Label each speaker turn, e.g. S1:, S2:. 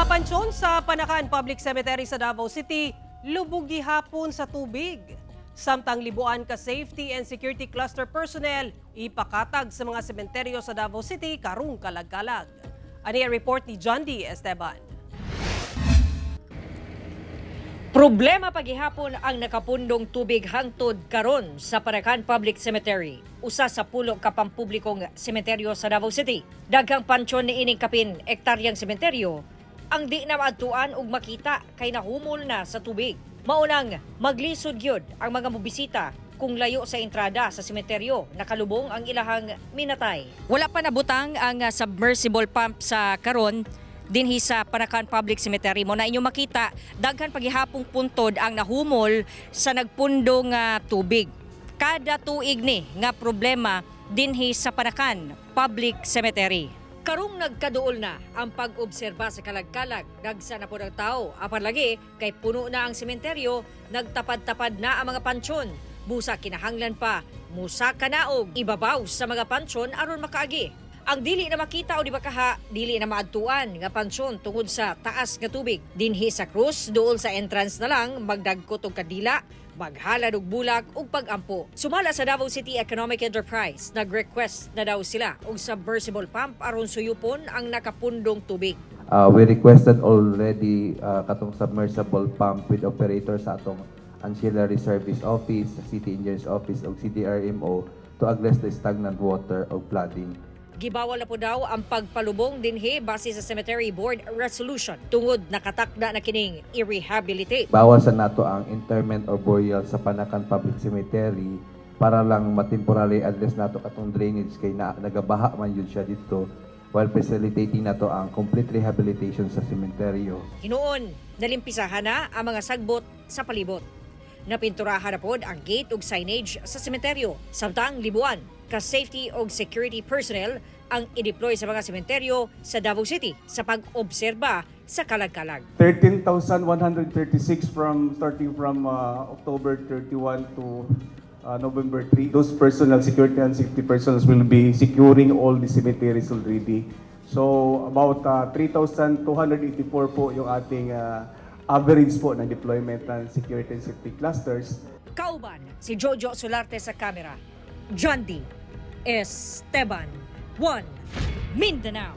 S1: Mga pansyon sa Panacan Public Cemetery sa Davao City, lubog gihapon sa tubig. Samtang libuan ka safety and security cluster personnel ipakatag sa mga sementeryo sa Davao City karong kalag-kalag. Ani ang report ni John D. Esteban.
S2: Problema pagihapon ang nakapundong tubig hangtod karon sa Panacan Public Cemetery, usa sa pulo ka pampublikong sementeryo sa Davao City. Daghang pansyon ni ining kapin ektaryang sementeryo ang di na maadtuan ug makita kay nahumol na sa tubig. Maunang maglisod gyud ang mga mobisita kung layo sa entrada sa sementeryo, nakalubong ang ilahang minatay. Wala pa nabutang ang submersible pump sa karon dinhi sa Panacan Public Cemetery. Mo na inyo makita, daghan paghihapong puntod ang nahumol sa nagpundong tubig. Kada tuig ni nga problema dinhi sa Panacan Public Cemetery. Karong nagkaduol na ang pag-obserba sa kalagkalag, dagsa na po ng tao. Apan lagi, kay puno na ang sementeryo, nagtapad-tapad na ang mga pansyon. Busa kinahanglan pa, musaka na og ibabaw sa mga pansyon aron makaagi. Ang dili na makita o di ba kaha, dili na maadtuan nga pansyon tungod sa taas nga tubig. Dinhi sa krus, duol sa entrance na lang, magdagkot og kadila, maghalad og bulak ug pagampo. Sumala sa Davao City Economic Enterprise, nag-request na daw sila og submersible pump aron suyupon ang nakapundong tubig.
S3: We requested already katong submersible pump with operator sa atong ancillary service office, sa City Engineers Office o CDRMO to address the stagnant water o flooding.
S2: Gibawal na po daw ang pagpalubong dinhi base sa Cemetery Board Resolution tungod nakatakda na kining i-rehabilitate.
S3: Bawal sa nato ang interment or burial sa Panacan Public Cemetery para lang matemporary address nato katong drainage kay na, nagabaha man yun siya dito while facilitating nato ang complete rehabilitation sa sementeryo.
S2: Hinuon, nalimpisahan na ang mga sagbot sa palibot. Napinturahan na pod ang gate ug signage sa sementeryo. Samtang libuan ka safety ug security personnel ang i-deploy sa mga sementeryo sa Davao City sa pag-obserba sa kalag-kalag.
S4: 13,136 from starting from October 31 to November 3. Those personal security and safety personnel will be securing all the cemeteries already. So about 3,284 po yung ating average po ng deployment ng security and safety clusters.
S2: Kauban si Jojo Solarte sa kamera. John D. Esteban, 1 Mindanao.